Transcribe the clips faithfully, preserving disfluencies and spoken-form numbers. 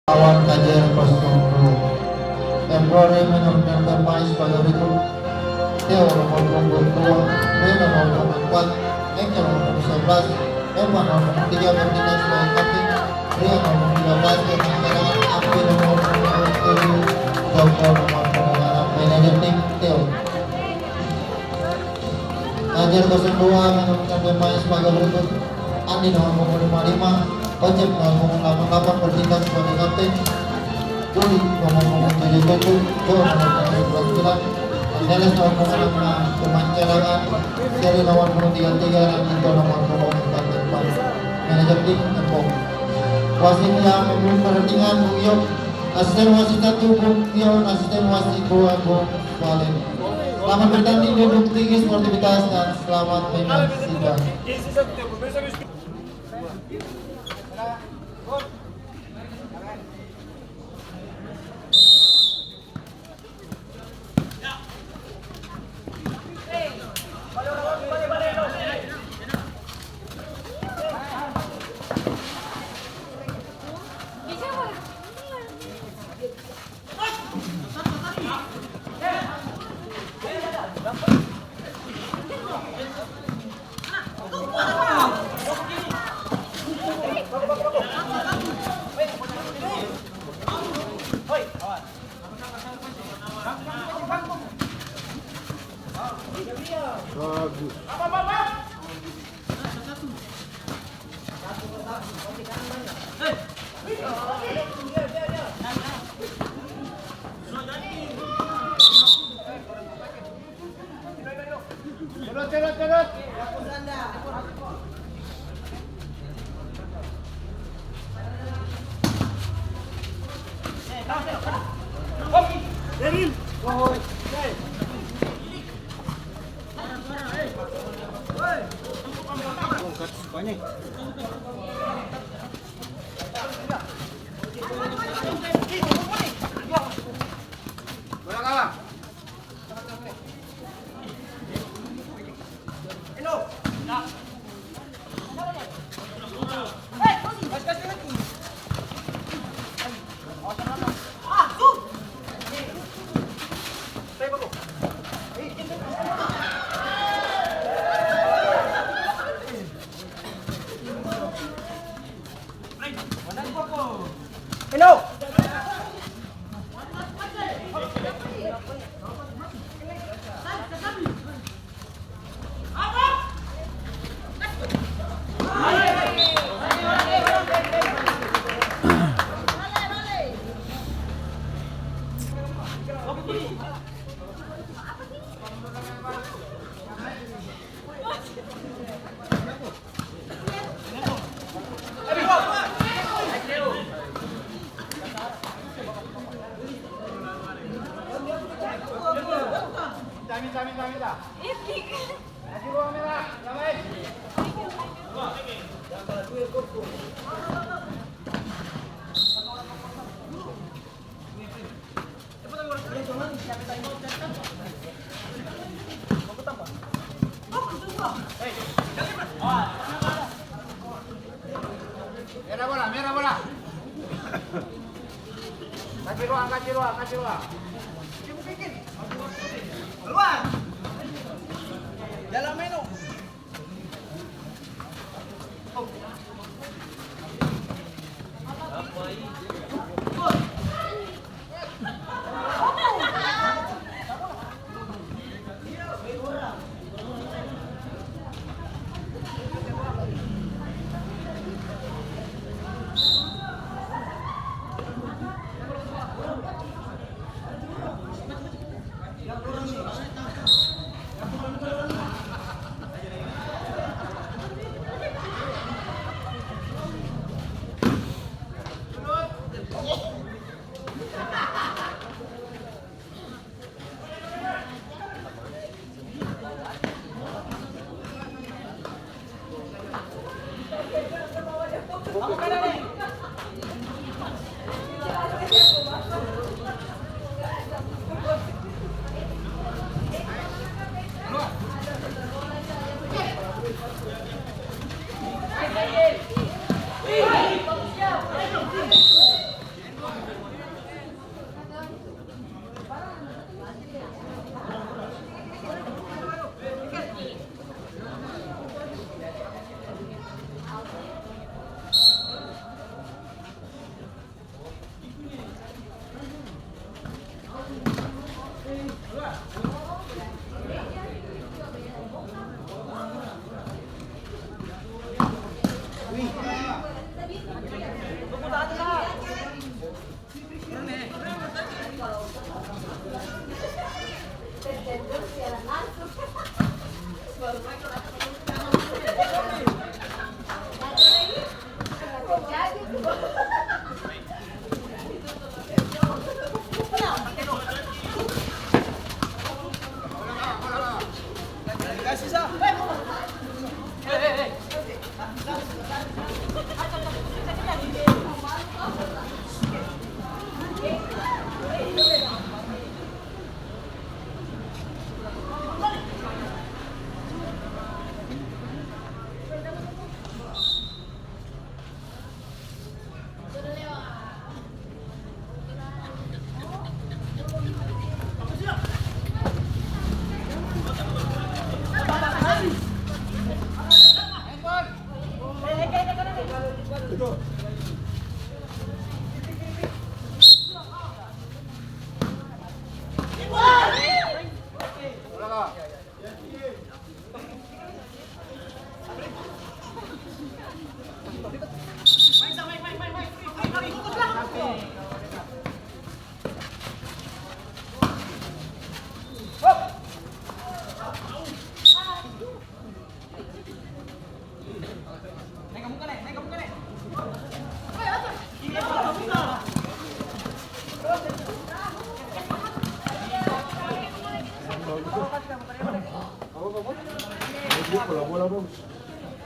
Lawan K J R kosong dua. Februari menurunkan pemain sebagai berikut: Theo nomor punggung dua, Rio nomor punggung empat, Engkel nomor punggung sebelas, Evan nomor punggung tiga bertindak sebagai kapten, Rio nomor punggung tiga belas pemain cadangan, Api nomor punggung tujuh, Joko nomor punggung enam, manajer tim Theo. K J R kosong dua menurunkan pemain sebagai berikut: Andi nomor punggung lima lima, Ocep nomor punggung delapan delapan bertindak sebagai kapten, Juli nomor punggung tujuh tujuh, Jo nomor punggung sembilan sembilan, Neles nomor punggung enam enam, pemain cadangan, Seri nomor punggung tiga tiga, dan Ito nomor punggung empat empat. Manajer tim, Embong. Wasit yang memimpin pertandingan, Bung Yop. Asisten wasit satu, Bung Yon. Asisten wasit dua, Bung Valen. Selamat bertanding, duduk tinggi sportivitas, dan selamat menyaksikan. Bagus. Mera bola, mera bola. Kasi ruang, kasi ruang, kasi ruang. Keluar. Jalan main dong.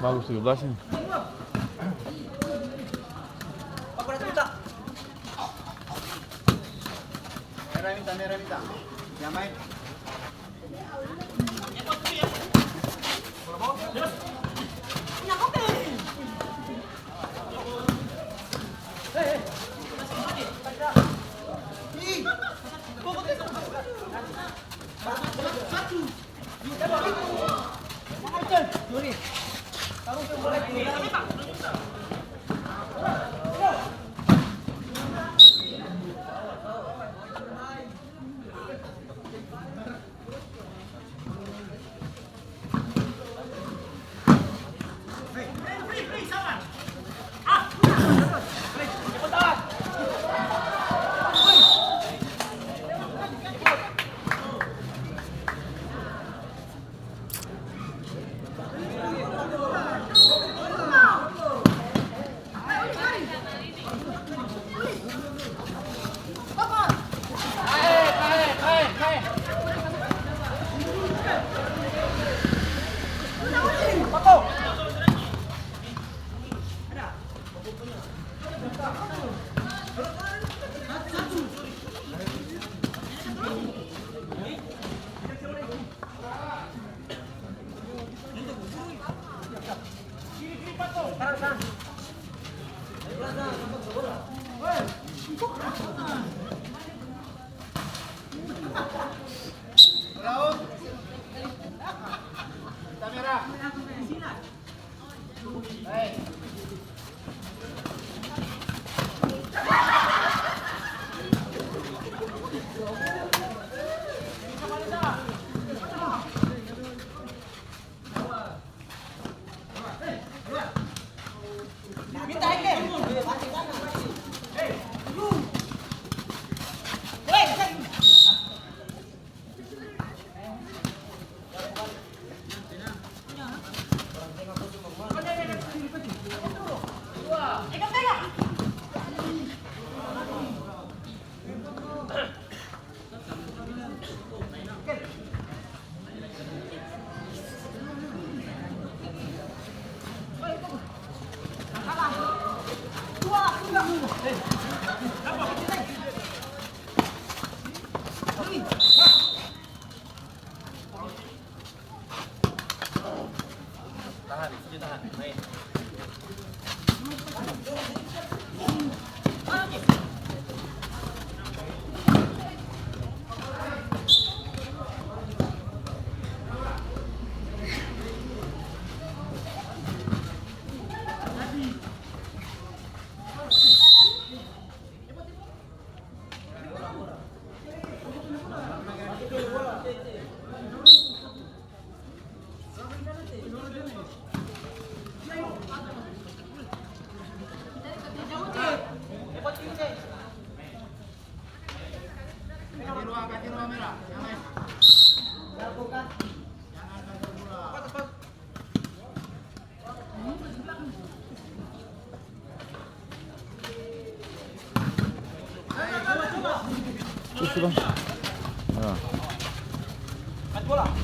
Bagus, tiga belas ini. Merah minta, merah minta. Yang main. Tahan, sini tahan, main. Itu, Bang. Ya. Wah.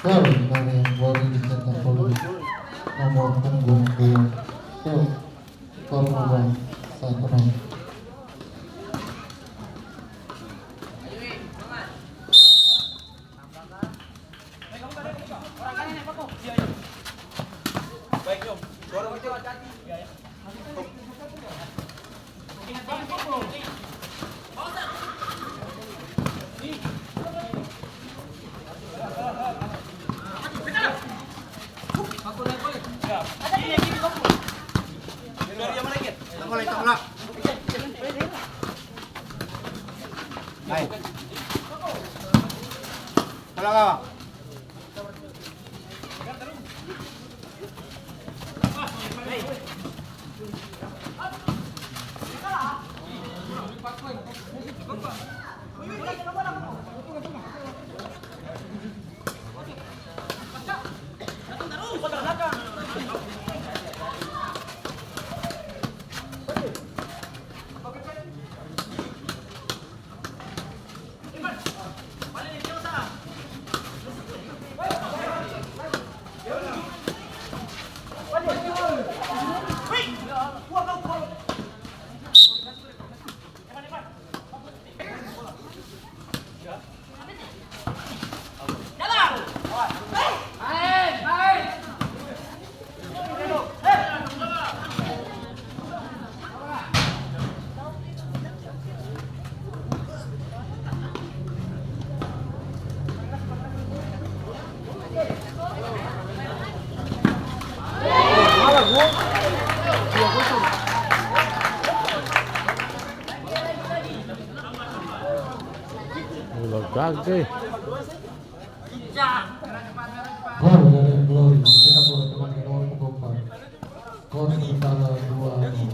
Gol dari Bobi dicetak oleh nomor punggung dua. Tuh, skor dua satu nol. Baik. Pulang, Kak. Bola gage. Gol dari Glory, cetak bola kembali ke nomor punggung empat. Skor sementara dua nol.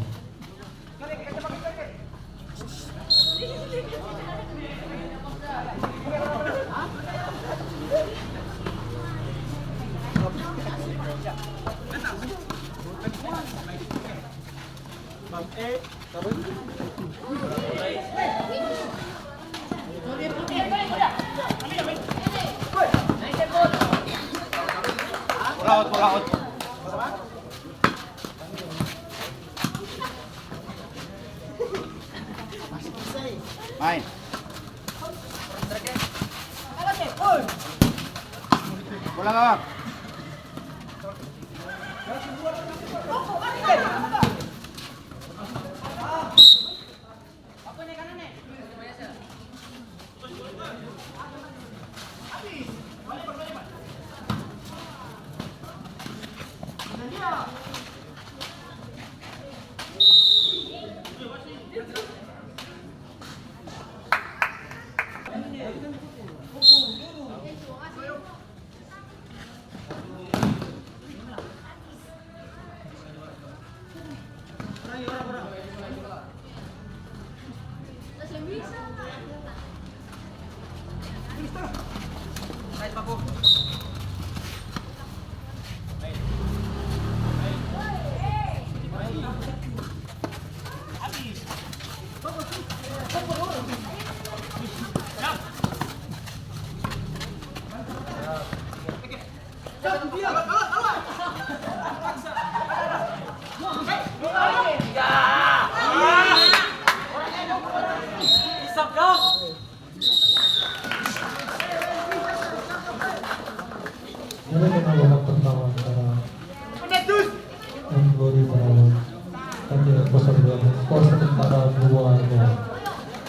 Pull out, pull out. Main. Bola, Bang. Ini adalah babak pertama antara M Glory melawan Satya Kuasa Dua, Kuasa Tentara.